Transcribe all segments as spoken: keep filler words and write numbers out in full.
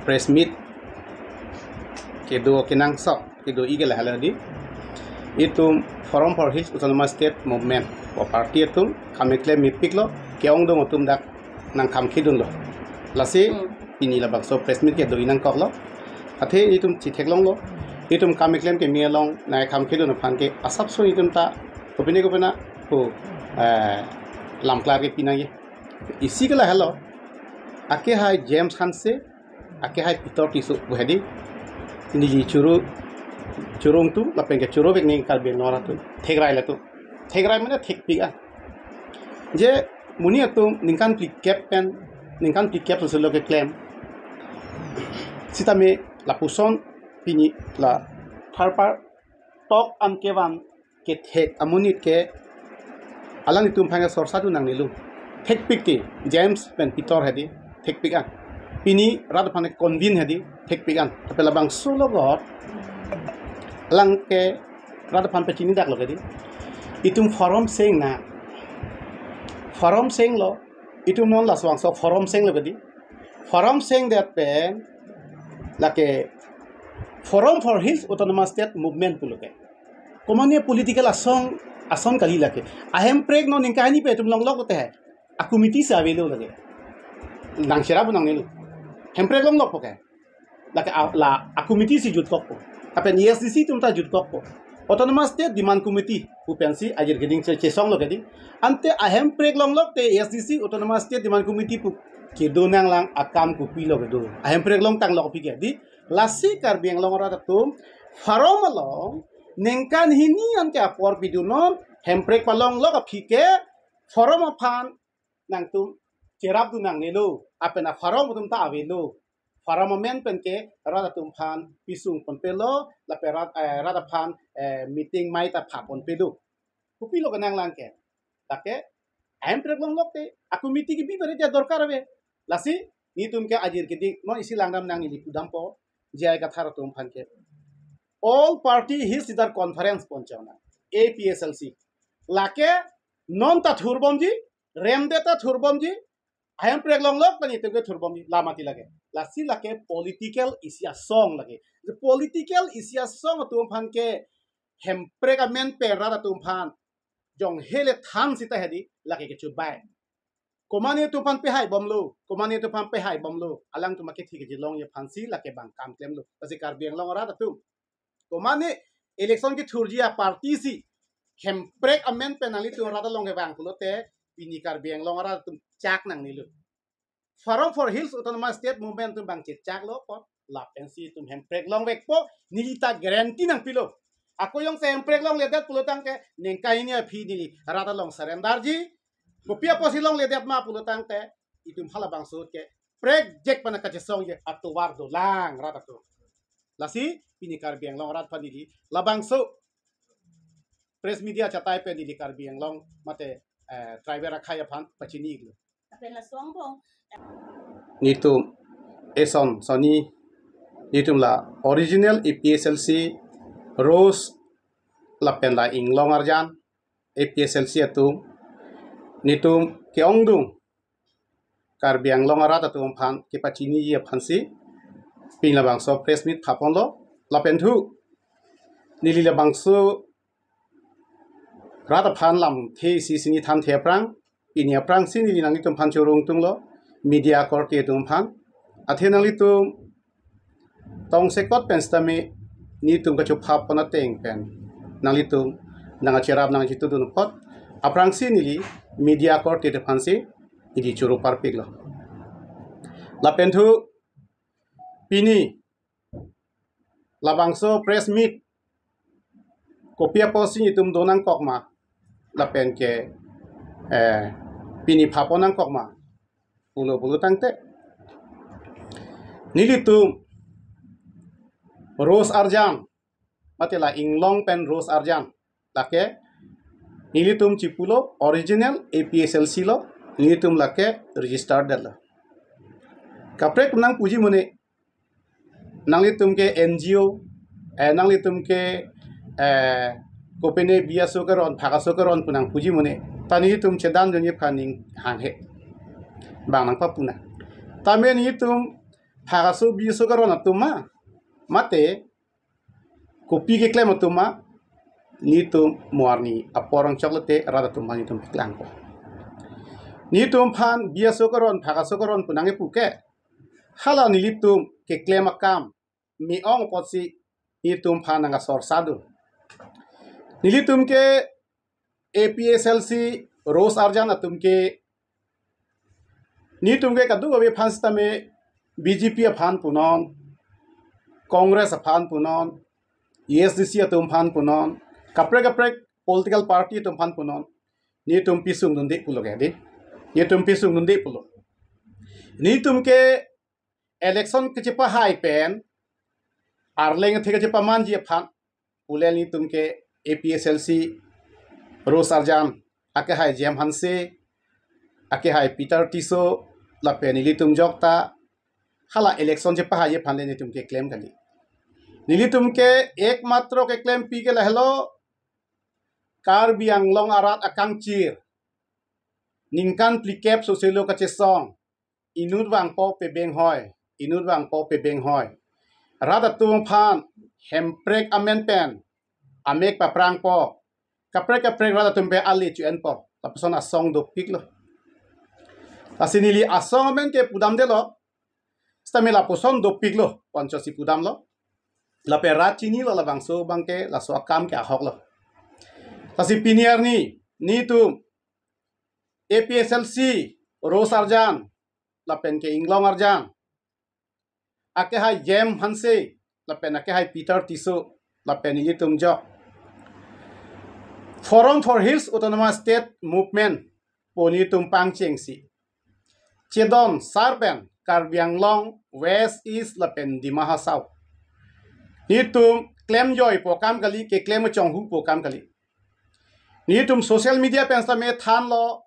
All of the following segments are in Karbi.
press meet kedo kenangsot kedo-i ke lahelo di. Itum Forum for Hills Autonomous State Movement pu party atum kam keklem mepiklo, ke-ongdung atum dak nangkam kedunlo. Lasi Hmm. pini labangso press meet kedo-i nangkoklo. Athe itum chitheklonglo. Itum kam keklem keme along nangkam kedun aphan ke asapso itum ta kopine kopine pu, eh, lamklar ke pinangji. Isi ke lahelo. Akehai James Hanse, akehai Peter Tisso pu hedi. Neli choro, choro-ongdung lapen ke chorovek neli Karbi Anglong arat atum. Thekrai latum. Thekrai mane thekpik an. Je monit atum ningkan phlikep pen, ningkan phlikep soselo keklem. Sitame lapuson pini la tharpar tok an kevan kethek amonit ke alanglitum aphan ke sorsa dun nangnelo. Thekpik ti James pen Peter hedi thekpik an. Pini rat aphan convince hedi thekpik an. Tapi labangso logot alang ke rat aphan pachini daklo hedi. Itum forum seng na. Forum senglo. Itum non laswangso forum senglo hedi. Forum sengdet pen lake Forum for Hills Autonomous State Movement pulo ke. Komane political asong, asong kali lake. Ahemprek non ningkan hini pen itum longlok te hai. A committee si avelo lake. Nangcherap nangnelo. Hemprek longlokpo ke. Lake a, la a committee si jutkokpo. Lapen A S D C atum ta jutkokpo. Autonomous State Demand Committee pu pensi ajir keding che, chesonglo hedi. Ante ahemprek longlok te A S D C Autonomous State Demand Committee pu kedo nanglang akam kopilo kedo. Ahemprek longtanglo pi ke di. Lasi Karbi Anglong arat atum forum along ningkan hini an ke apor pidunnon, hemprek palonglok aphi ke forum aphan nangtum cherap dun nangnelo, lapen a forum atum ta avelo. Forum amen pen ke rat atum aphan pisung ponpelo, lapen rat, eh, rat aphan, eh, meeting mai ta pha ponpelo. Kopilo kenanglang ke. Lake ahemprek longlok te a committee kebi pare dia dorkar ave. Lasi nelitum ke ajir keding non isi langdam nang neli pudampo, J I Kathar atum aphan ke. All Party Hills Leader Conference pu chonang, A P H L C. Lake non ta thurbomji, remdet ta thurbomji, ahemprek longlok ta nelitum ke thurbomji, la mati lake. Lasi lake political isi asong lake. The political isi asong atum aphan ke hemprek amen pen rat atum aphan jong hele than sita hedi lake kechubai. Komane atum aphan pehai bomlo, komane atum aphan pehai bomlo, alangtum akethi kejilongji aphansi lake bang kam klemlo. Lasi Karbi Anglong arat atum, komane election kethurji a party si hemprek amen pen nanglitum rat along kevang pulote pini Karbi Anglong arat atum chak nangnelo. Forum for Hills Autonomous State Movement atum bang chechaklo apot lapensi itum hemprek longvekpo, neli ta guarantee nangpilo. Ako jongsi hemprek longledet pulo tangte ningkan hini aphi neli rat along surrender ji. Kopi apotsi longledet ma pulo tangte itum halabangso ke prekjek pana kachesongji atovar dolang rat atum. Lasi pini Karbi Anglong arat aphan neli labangso press meet achatai pen neli Karbi Anglong mate, eh, tribal akhai aphan pachini-iklo. Lapen laso angbong nelitum eson sonni, nelitum la original A P H L C Rose lapen la Inglong Arjan A P H L C atum nelitum ke-ongdung Karbi Anglong arat atum aphan kepachiniji aphansi pini labangso press meet phaponlo. Lapen thu neli labangso rat aphan lamthe isi sini thanthe aphrang, pini aphrangsi neli nanglitum aphan choro-ongdunglo, media akorte atum aphan. Athe nanglitum tongsekot pen sitame nelitum kachophap pon ateng pen nanglitum nangkacherap nangkachitudun apot aphrangsi neli media akorte atum aphansi neli choro parpiklo. Lapen thu pini labangso press meet kopi apotsi nelitum do nangkok ma lapen ke, eh, pini phapon nangkok ma pulo pulo tangte nelitum Rose Arjan mate la Inglong pen Rose Arjan lake nelitum chipulo original A P H L C lo, nelitum lake registered detlo. Kaprek nangpuji mone nanglitum ke N G O, eh, nanglitum ke, eh, kopine bi aso keron, phak aso keron pu nangpuji mone. Ta nelitum chedan jonni aphan ning hanghe. Bang nangpapuna. Tame nelitum Phak aso bi aso karon atum ma, mate kopi keklem atum ma, nelitum mo arni apor angchok lote rat atum aphan nelitum paklangpo. Nelitum aphan bi aso karon, phak aso karon pu nangkepu ke, hala nelitum keklem akam me-ong apotsi nelitum aphan nangkasorsa do. Nelitum ke A P H L C Rose Arjan atum ke, nelitum ke kadokave aphan sitame B J P aphan punon, Congress aphan punon, A S D C atum aphan punon, kaprek kaprek political party atum aphan punon, nelitum pisung dunde pulo ke di. Nelitum pisung dunde pulo. Nelitum ke election kachepahai pen, arleng athe kachepamanji aphan pule nelitum ke A P H L C Rose Arjan, akehai Jem Hanse, akehai Peter Tisso, lapen nelitum jokta hala election chepahai aphan le nelitum keklem kali. Nelitum ke ekmatro keklempi ke lahelo, Karbi Anglong arat akangchir ningkan phlikep soselo kachesong, inut vangpo pebeng hoi, inut vangpo pebeng hoi. Rat atum aphan Hemprek amen pen amek paprangpo, kaprek kaprek rat atum pen ale chu-enpo, lapuson asong dopiklo. Lasi neli asong amen ke pudamdelo, sitame lapuson dopiklo, ponchosi pudamlo. Lapen rat chinilo, labangso abang ke laso akam ke ahoklo. Lasi pini arni nelitum A P H L C Rose Arjan lapen ke Inglong Arjan, akehai Jem Hanse lapen akehai Peter Tisso lapen nelitum jok Forum for Hills Autonomous State Movement pu nelitum pangchengsi chedon sar pen Karbi Anglong West, East lapen Dima Hasao nelitum klemjoipo akam kali, keklem chonghupo akam kali. Nelitum social media pen sitame thanlo,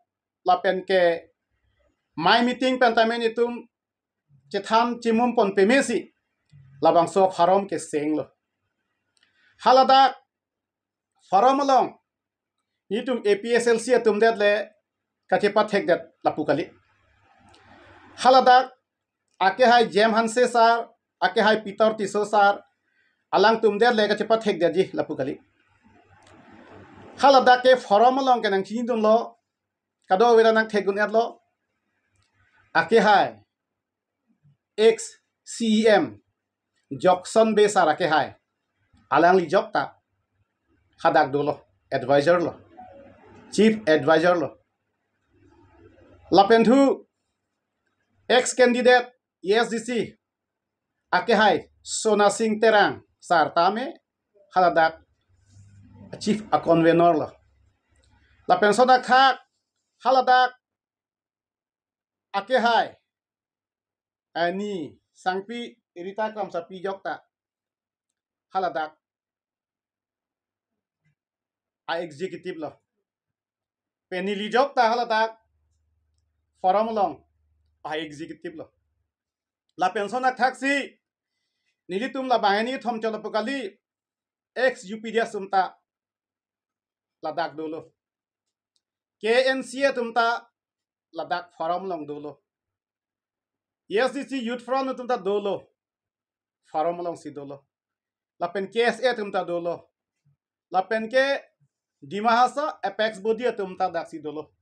lapen ke mai meeting pen tame nelitum chethan chimum pon pemesi labangso forum ke senglo. Haladak forum along nelitum A P H L C atum det le kachepathekdet lapu kali. Haladak akehai Jem Hanse sir, akehai Peter Tisso sir, alangtum det le kachepathekdetji lapu kali. Haladak ke forum along ke nangchinidunlo, kadokave ta nangthekdun-etlo. Akehai ex C E M Jockson Bey sir akehai, alangli jokta hadak dolo, advisor lo, chief advisor lo. Lapen thu ex candidate A S D C akehai Sona Sing Terang sir tame haladak chief a-convenor lo. Lapen sodak thak haladak akehai, eh, ni sangpi Rita Kramsapi jokta haladak a-executive lo. Pen neli jokta haladak forum along a-executive lo. Lapen sonak thaksi nelitum labang hini thom chot lapu kali, ex U P D S atum ta ladak dolo. K N C atum ta ladak forum along dolo. A S D C Youth Front atum ta dolo. Forum alongsi dolo. Lapen K S A atum ta dolo. Lapen ke Dima Hasao apex body atum ta daksi dolo.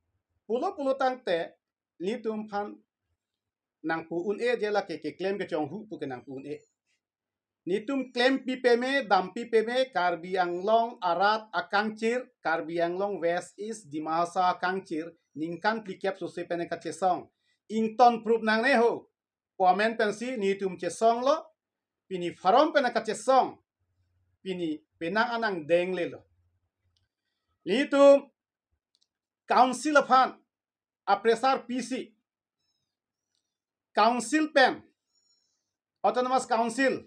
Pulo pulo tangte nelitum aphan nangpu un-e je lake keklem kechonghu pu ke nangpu un-e. Nelitum klempi peme, dampi peme, Karbi Anglong arat akangchir, Karbi Anglong West, East, Dima Hasao akangchir ningkan phlikep sose pen kachesong. Ingtonprup nangne ho pu amen pensi nelitum chesonglo, pini forum pen kachesong, pini penang anang denglelo. Nelitum council aphan a-pressure pisi, council pen, Autonomous Council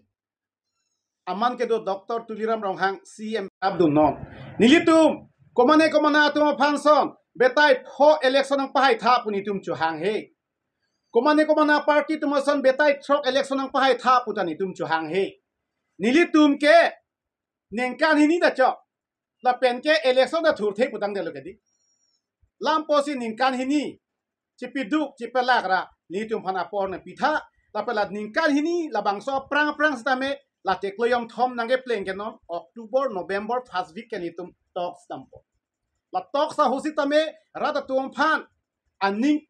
aman kedo Doctor Tuliram Ronghang C M abdunnon. Nelitum komane komane atum aphan son betai pho election nangpahaitha pu nelitum chohanghe. Komane komane party atum ason betai throk election nangpahaitha pu ta nelitum chohanghe. Nelitum ke ningkan hini ta chok, lapen ke election ta thurthe pu tangdetlo kedi. Lampo si ningkan hini chipiduk chipelak ra nelitum aphan apor nangpitha, Lapen la ningkan hini labangso aphrang aphrang sitame la chiklo yong thom nangkepleng ke non October, November first week ke nelitum talks dampo. La talks ahut sitame rat atum aphan aning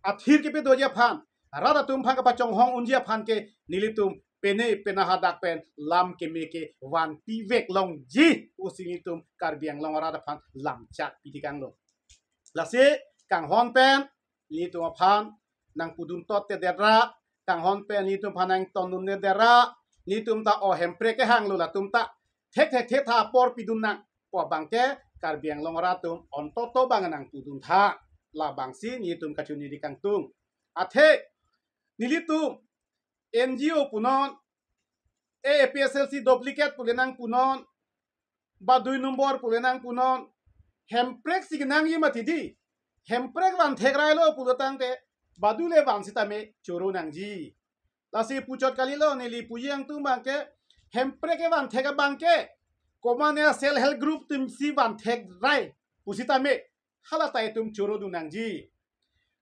athir kepadoji aphan, rat atum aphan kapachonghong unji aphan ke nelitum pene pena hadak pen lam keme kevan pivek longji pusi nelitum Karbi Anglong arat aphan lamchak pithekanglo. Lasi kanghon pen nelitum aphan nangpudun tot te dera, kanghon pen nelitum aphan nangtondun te dera, nelitum ta o hemprek kehanglo latum ta thek thek thek tha apor pidun nang pu abang ke Karbi Anglong arat atum ontoto abang nangpudun tha, labangsi nelitum kachiningri kangtung. Athe nelitum N G O punon, A P H L C duplicate pule nang punon, ba dui nombor pule nang punon, hemprek si kenangji mati di. Hemprek van thek railo pulo tangte, badu le van sitame choro nangji. Lasi puchot kalilo neli puji angtung abang ke, hemprek kevan thek abang ke, komatne self help group atum si van thek rai pusitame, halatai atum choro dun nangji.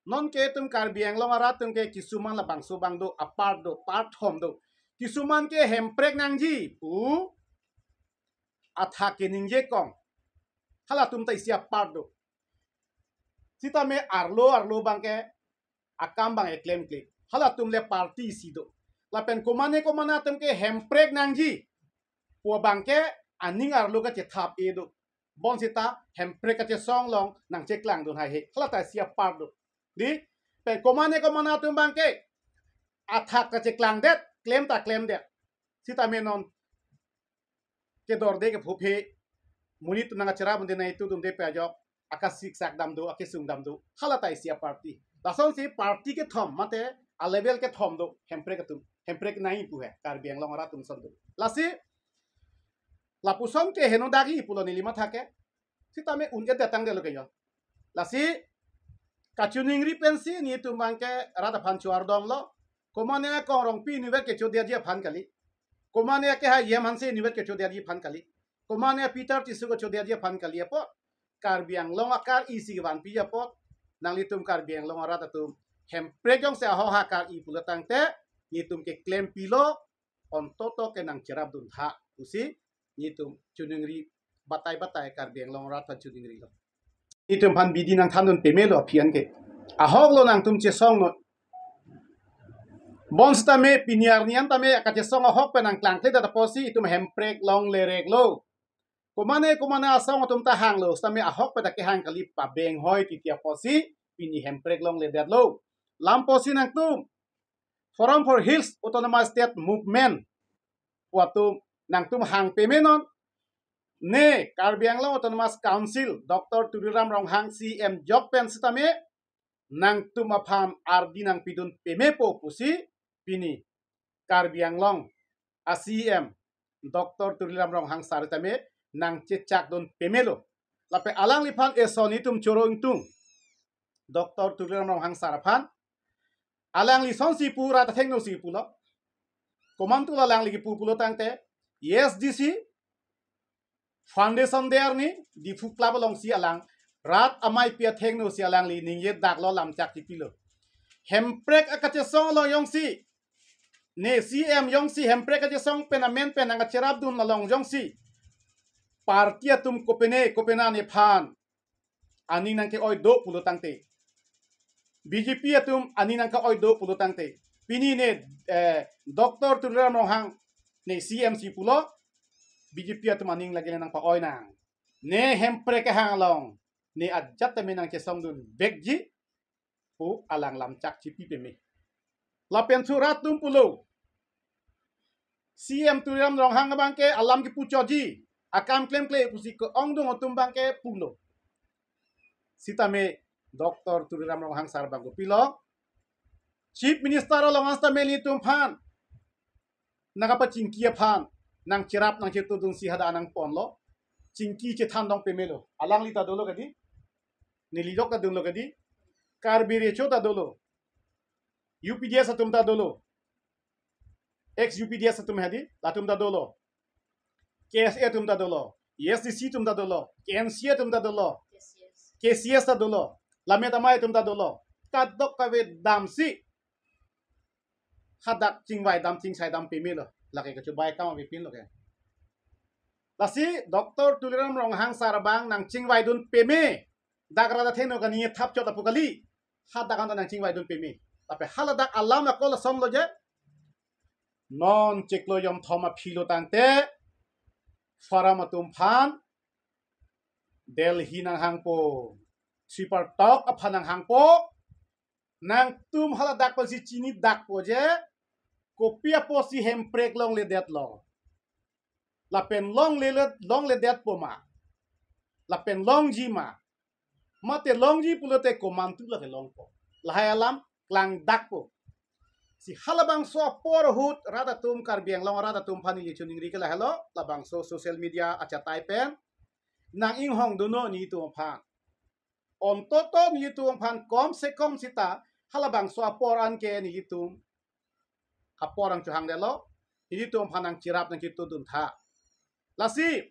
Non ke itum Karbi Anglong arat atum ke kisuman labangso abang do, apart do, part thom do. Kisuman ke hemprek nangji pu athak keningje kong. Halatum ta isi apart do. Sitame arlo arlo abang ke akam abang eklemkle. Halatum le party isi do. Lapen komatne komatne atum ke hemprek nangji pu abang ke aning arlo kachethap-e do. Bonsita hemprek kachesong along nangcheklangdun haihe. Halatai isi apart do. Di, pen komatne komatne atum abang ke athak kacheklangdet, klem ta klemdet. Sitame non kedorde kephuphe, monit atum nangcherap un-e nai tu atum de pe ajok, akasiksak dam do, akesung dam do. Halatai isi aparty. Lasonsi party kethom mate a-level kethom do, hemprek atum, hemprek nai pu he, Karbi Anglong arat atum ason do. Lasi lapuson ke heno dagi pulo neli matha ke. Sitame un-edet tangdetlo ke yo. Lasi kachiningri pensi nelitum abang ke rat aphan choardom lo. Komatne Kong Rongpi inutvet kechodetji aphan kali. Komatne ke ha E M Hanse inutvet kechodetji aphan kali. Komatne Peter Tisso kechodetji aphan kali apot, Karbi Anglong akar isi kevan piji apot, nanglitum Karbi Anglong arat atum hemprek jongsi ahok ha kar-i pulo tangte, nelitum keklem pilo, ontoto ke nangcherapdun tha pusi nelitum chiningri, batai batai Karbi Anglong arat aphan chiningrilo. Nelitum aphan bidi nangthandun pamelo aphi an ke. Ahok lo nangtum chesong non. Bonsitame pini arni an tame kachesong ahok pen nangklangkledet apotsi itum hemprek longle reklo. Komatne komatne asong atum ta hanglo, sitame ahok pen ta kehang kali, pabenghoi titi apotsi pini hemprek longledetlo. Lam apotsi nangtum Forum for Hills Autonomous State Movement pu atum nangtum hang pame non, ne Karbi Anglong Autonomous Council Doctor Tuliram Ronghang C E M jok pen sitame nangtum aphan ardi nangpidun pamepo pusi pini Karbi Anglong a-C E M Doctor Tuliram Ronghang sir tame nangchechakdun pamelo. Lapen alangliphan eson itum choro ingtung, Doctor Tuliram Ronghang sir aphan. Alangli sonsi pu rat athengno si pulo. Komantu alangli kipu pulo tangte, A S D C foundation day arni Diphu Club alongsi alang rat ameipi athengno si alangli ningje daklo, lamchak chipilo. Hemprek akachesong along jongsi, ne C E M jongsi hemprek kachesong pen amen pen nangkacherapdun along jongsi, party atum kopine kopine nephan aning nangke-oi do pulo tangte, B J P atum aning nangke-oi do pulo tangte, pini ne, eh, Doctor Tuliram Ronghang ne C E M si pulo, B J P atum aning lagi nangpa-oi nang. Ne hemprek kehang along ne ajat tame nangchesongdun vekji pu alang lamchak chipi pame. Lapen surat atum pulo, C E M Tuliram Ronghang abang ke alam kipu choji, akam klemkle pusi ke-ongdung atum abang ke pulo. Sitame Doctor Tuliram Ronghang sir abang kopilo, Chief Minister along an sitame nelitum aphan nangkapachingki aphan nangcherap nangchetudunsi hadak nangponlo. Chingki chethandun pamelo. Alangli ta dolo kadi, neli jok ta dunlo kadi, Karbi Recho ta dolo, U P D S atum ta dolo, ex U P D S atum hadi, latum ta dolo, K S A atum ta dolo, A S D C atum ta dolo, K N C atum ta dolo, K C S ta dolo, lammet amei atum ta dolo. Kadokave damsi hadak chingvaidam chingsaidam pemelo. Lake kachobai kam avepinlo ke. Lasi Doctor Tuliram Ronghang sar abang nangchingvaidun peme. Dak rat athengno kani thapchot apu kali. Hadak anta nangchingvaidun peme. Lapen haladak alam ako lasonlo je. Non chiklo yom thom aphilo tangte Faram atum aphan Delhi nanghangpo. Sweeper talk aphan nanghangpo. Nangtum haladak pensi chinidakpo je, kopi apotsi hemprek longledetlo. Lapen longle, longledetpo ma. Lapen longji ma. Mate longji pulote komantu lake longpo. Lahai alam klangdakpo. Si halabangso apor ahut rat atum, Karbi Anglong rat atum aphan ili choningri ke lahelo, labangso social media achatai pen nang-inghongdunnon nelitum aphan. Ontoto nelitum aphan kom se kom sita halabangso apor anke nelitum apor nangchohangdetlo, nelitum aphan nangcherap nangchitudun tha. Lasi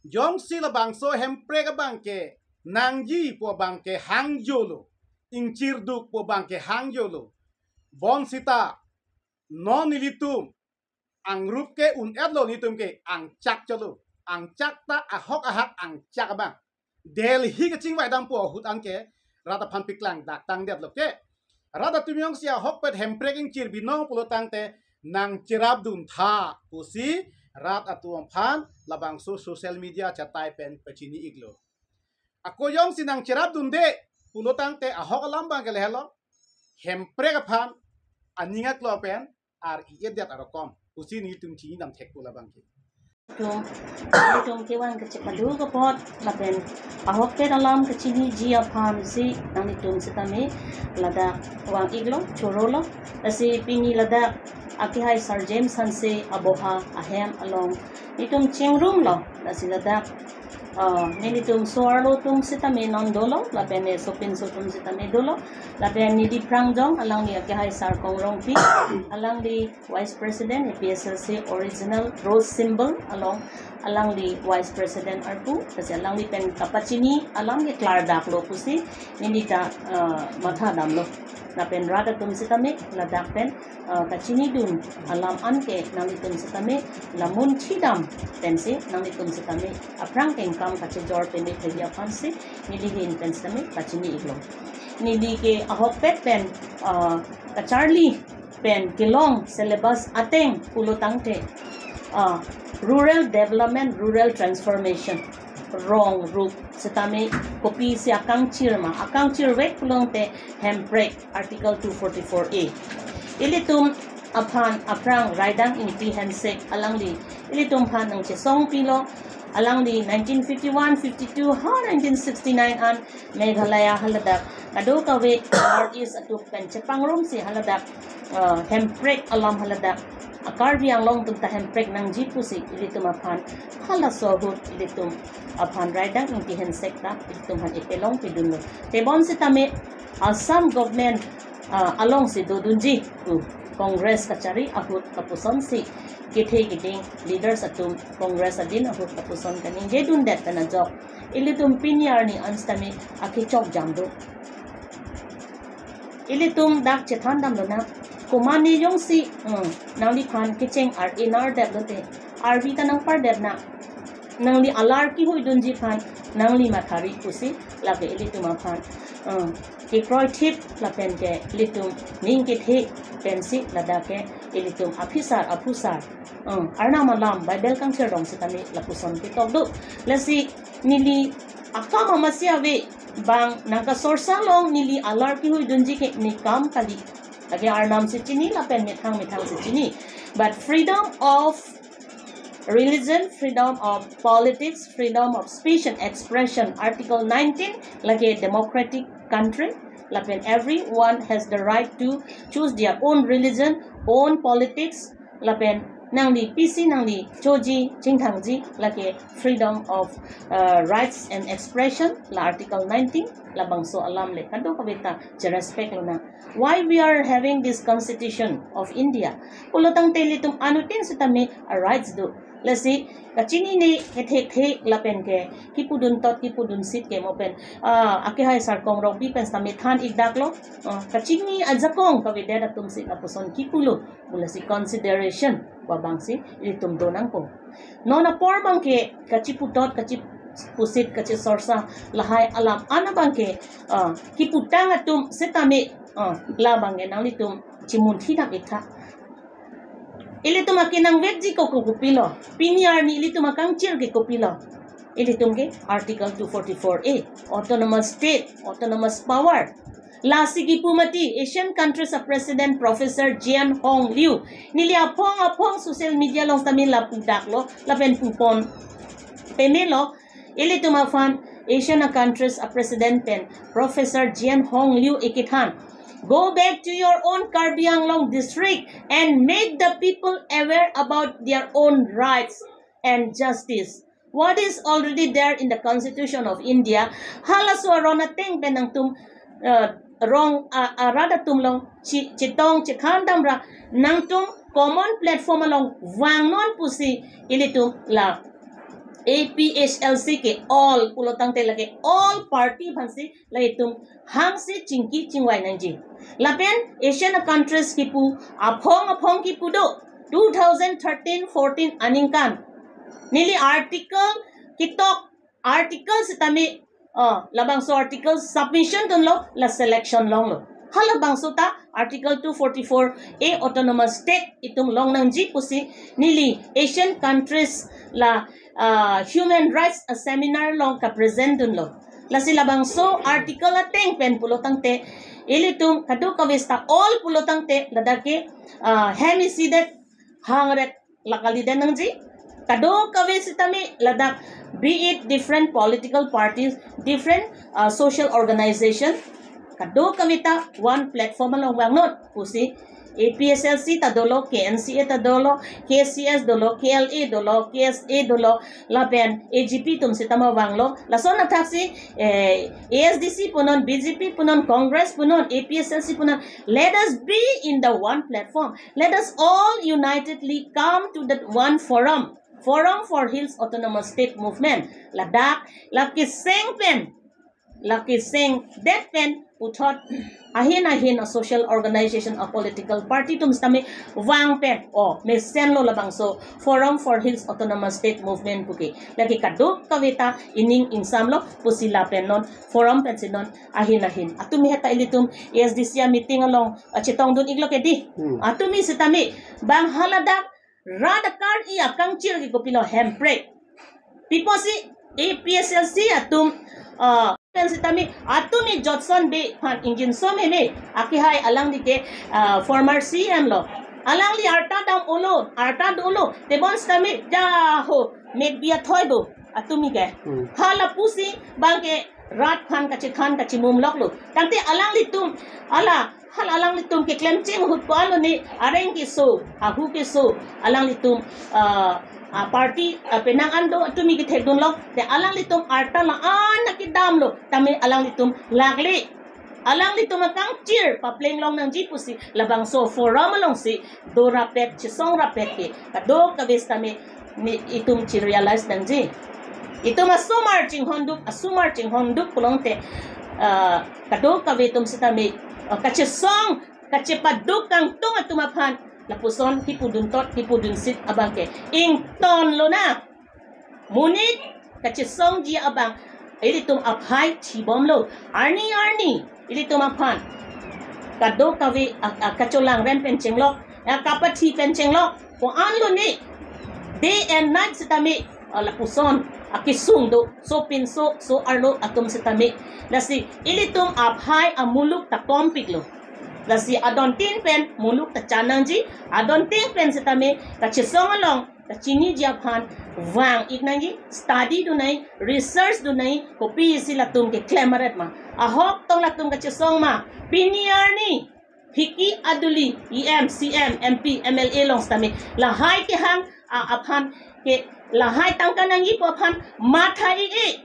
jongsi labangso hemprek abangke nangji pu abangke hangjolo, ingchirduk pu abangke hangjolo, bonsita non nelitum angrup ke un-etlo, nelitum ke angchak cholo. Angchak ta ahok ahak angchak abang. Delhi kachingvaidampo ahut anke rat aphan paklangdak tangdetlo ke. Rat atum jongsi ahokpet hemprek ingchir binong pulo tangte nangcherapdun tha pusi rat atum aphan labangso social media achatai pen pachini-iklo. Ako jongsi nangcherapdunde pulo tangte ahok alam abangke lahelo, hemprek aphan aning aklo pen ar-i-edet arokom pusi nelitum chinidam thekpo labangke. Tum, tum kevan kachepadu kapot lapen ahokpet alam kachiniji aphansi nanglitum sitame ladak vang-iklo, chorolo. Lasi pini ladak akehai Sir James Hanse aboha ahem along nelitum chingrumlo. Lasi ladak, ah, nelitum so-arlo atum sitame non dolo, lapen ne sopinso atum sitame dolo, lapen neli aphrang jong alangli akehai Sar Kongrongpi, alangli Vice President A P H L C original rose symbol along, alangli Vice President arpu, lasi alangli pen kapachini alam ke klardaklo pusi neli ta, ah, mathadamlo. Lapen rat atum sitame ladak pen, ah, kachinidun alam anke nanglitum sitame lamun chidam pensi nanglitum sitame aphrang kengkam kachejor peme thekji aphansi neli ahin pen sitame pachini-iklo. Neli ke ahokpet pen, ah, kacharli pen kelong syllabus ateng pulo tangte, ah, rural development, rural transformation, rong rup sitame kopisi akangchir ma, akangchirvek pulo tangte hemprek Article two forty-four A. Ilitum aphan aphrang Raidang Ingti Hensek alangli ilitum aphan nangchesongpilo, alangli nineteen fifty-one fifty-two ha nineteen sixty-nine an Meghalaya haladak kadokave North East atum pen chepangrumsi haladak, ah, hemprek alam haladak, ah, Karbi Anglong atum ta hemprek nangji pusi ilitum aphan halaso ahut ilitum aphan Raidang Ingti Hensek ta ilitum aphan epelongpidunlo. Tebon sitame Assam government, ah, alongsi dodunji pu Congress kachari ahut kapusonsi kethe keding leaders atum Congress adin ahut kapuson kaningjedundet pen ajok ilitum pini arni an sitame akechok jam do. Ilitum dak chethandamlonang. Komane jongsi, hmm, nangliphan kecheng ar-e nardetlote, arvi ta nangpardetnang. Nangli alar kihuidunji aphan nangli mathari pusi lake ilitum aphan, hmm, kekroithip lapen ke ilitum ning kethe pensi ladak ke ilitum aphisar aphusar, hmm, Arnam alam Bible kangcherdong sitame lapuson ketok do. Lasi neli akam amatsi ave, bang nangkasorsa along neli alar kihuidunji ke ne kam kali. Lake Arnam si chini lapen methang methang si chini. But freedom of religion, freedom of politics, freedom of speech and expression, Article nineteen, lake democratic country, lapen everyone has the right to choose their own religion, own politics, lapen nangli pisi nangli choji chingthangji lake freedom of, uh, rights and expression, la Article nineteen, labangso alam le kadokave ta cherespect lonang. Why we are having this Constitution of India? Pulo tangte ilitum anuttin sitame a rights do. Lasi kachinine kethek thek lapen ke kipudun tot kipudun sit ke mo pen, ah, akehai Sarkong Rongpi pen sitame than-ik dak lo. Ah, kachini ajakong kavedet atum si lapuson kipulo pu lasi consideration pu abang si ilitum do nangpo. Non apor abang ke kachiputot, kachipusit, kachisorsa lahai alam an abang ke, ah, kiputang atum sitame, ah, labang ke nanglitum chimunthi dam-ik tha. Ilitum akenangvekji ko, ko kopilo? Pini arni ilitum akangchir ke kopilo? Ilitum ke Article two forty-four A, Autonomous State, Autonomous Power. Lasi kipu mati Asian countries a-president Professor Jian Hong Liu. Neli aphong aphong social media along sitame lapu dak lo, lapen pupon peme lo. Ilitum aphan Asian countries a-president pen Professor Jian Hong Liu ikethan, "Go back to your own Karbi Anglong district and make the people aware about their own rights and justice. What is already there in the Constitution of India?" Halaso aron ateng pen nangtum, uh, rong, uh, arat atum along chi-, chetong chekhan damra nangtum common platform along vangnon pusi ilitum la A P H L C ke all pulo tangte lake all party aphan si la itum hangsi chingki chingvai nangji. Lapen Asian countries kipu aphong aphong kipu do two thousand thirteen fourteen aningkan. Neli article kitok article sitame, oh, labangso article submission dunlo, la selection longlo. Halabangso ta Article two forty-four A Autonomous State itum long nangji pusi neli Asian countries la, ah, human rights, ah, seminar along kapresent dunlo. Lasi labangso article ateng pen pulo tangte ilitum kadokave sita all pulo tangte ladak ke, ah, hem isidet hangret la kalidet nangji. Kadokave sitame ladak, be it different political parties, different, uh, social organization, kadokave ta one platform along vangnon pusi A P H L C ta dolo, K N C A ta dolo, K C S dolo, K L A dolo, K S A dolo, lapen A G P atum sitame vanglo. Lason athak si, eh, A S D C punon, B J P punon, Congress punon, A P H L C punon, let us be in the one platform. Let us all unitedly come to that one forum, Forum for Hills Autonomous State Movement. Ladak, la keseng pen, la kesengdet pen puthot ahin ahin a-social organization, a-political party atum sitame vang pen, oh, mesenlo labangso Forum for Hills Autonomous State Movement puke. Lake kadokave ta ining ingsamlo pusi lapen non forum pensi non ahin ahin. Atumi heta ilitum A S D C a-meeting along, ah, chetong dun-iklo ke di. Hmm. Atumi sitame bang haladak rat akar-i akangchir ke kopilo, hemprek. Pi pusi A P H L C atum, ah, pen sitame atumi Jotson Bey aphan ingjinso meme, akehai alangli ke, ah, former C M lo. Alangli arta dam-olo, arta dolo, tebon sitame ja ho, mek bi athoi bo, atumi ke. Hmm. Hala pusi bang ke rat aphan kachekhan kachimum loklo. Tangte alanglitum, ala, hala alanglitum keklem cheng ahut ko alo ni areng keso, ahu keso, alanglitum, ah, ah, party, ah, penang an do atumi kethek dunlo, te alanglitum arta la-an akedamlo, tame alanglitum lakle. Alanglitum akangchir papleng long nangji pusi labangso forum alongsi do rapet, chesong rapet ke kadokave sitame ni itum chi-realize nangji. Itum asomar chinghon duk, asomar chinghon duk pulote, ah, kadokave atum sitame, ah, kachesong, kachepaduk kangtung atum aphan lapuson kipudun tot, kipudun sit abang ke ingtonlonang. Monit kachesongji abang ilitum aphai thibomlo. Arni arni ilitum aphan kadokave a-, a-, kacholangrem pen chenglok, a-, kapathi pen chenglok. Ko-anlo ni day and night sitame, ah, lapuson akesung do, sopinso, so-arlo atum sitame. Lasi ilitum aphai amuluk ta kompiklo. Lasi adontin pen muluk ta chan nangji, adontin pen sitame kachesong along kachiniji aphan vang-ik nangji, study dun nangji, research dun nangji, kopisi latum keklem aret ma, ahok tong latum kachesong ma, pini arni phiki aduli E M, C M, M P, M L A along sitame lahai kehang a-, aphan ke lahai tangka nangji pu aphan matha-ik-ik.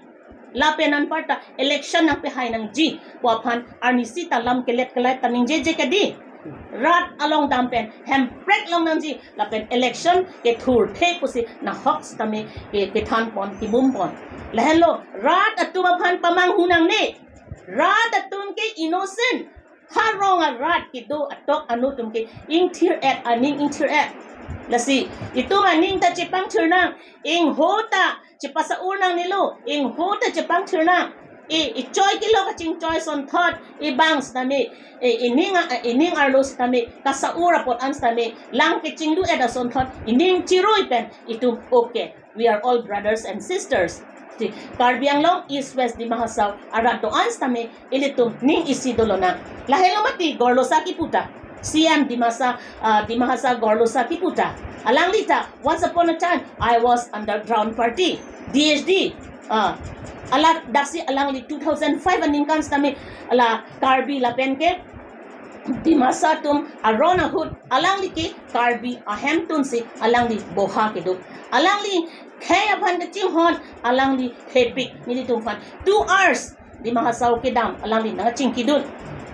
Lapen anparta election nangpehai nangji pu aphan arnisi ta lam kelet kelai ta ningjeje ke di. Rat along dam pen hemprek long nangji lapen election kethurthe pusi nahok sitame ke kethan pon kibum pon. Lahenlo rat atum aphan pamanghu nangne. Rat atum ke innocent. Harong arat kedo atok anu atum ke ingthir-et, aning ingthir-et. Lasi itum aning ta chepangthir nang, ingho ta chepasa-ur nangnelo, ingho ta chepangthir nang. I, ichoi kilo kachingchoi asonthot, ibang sitame, i, ining a-, ining arlo sitame, kasa-ur apot an sitame, lang kechingdu-et asonthot, ining chirui pen, itum okay. We are all brothers and sisters. Ti, Karbi Anglong, East West, Dima Hasao, arat do-an sitame, ilitum ning isi dolo nang. Lahelo mati Gorlosa kipu ta. C M Dimasa, uh, Dima Hasao Gorlosa kipu ta. Alangli ta, once upon a time, I was underground party, D H D. Uh, ala daksi alangli two thousand five aningkan sitame, ala Karbi lapen ke Dimasa atum aron ahut alangli ke Karbi ahemtun si alangli boha kedo. Alangli khei aphan kachinghon alangli khepik nelitum aphan two hours Dima Hasao kedam alangli nangchingkidun.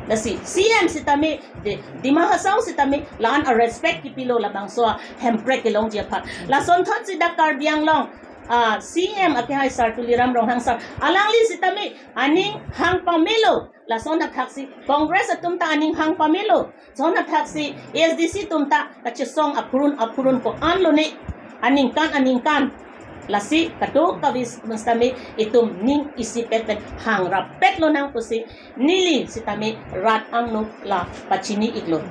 Lasi C M sitame, de, Dima Hasao sitame, la-an a respect kipilo labangso ahemprek kelongji aphan. Lasonthot si dak Karbi Anglong, ah, C M akehai sir Tuliram Ronghang sir. Alangli sitame, aning hang pamelo. Lason athaksi, Congress atum ta aning hang pamelo. Son athaksi, A S D C atum ta kachesong aphurun aphurun ko-an lone. Aningkan aningkan. Lasi kadokave sitame itum ning isipet pen hang rappet lonang pusi neli sitame rat angno la pachini iklo.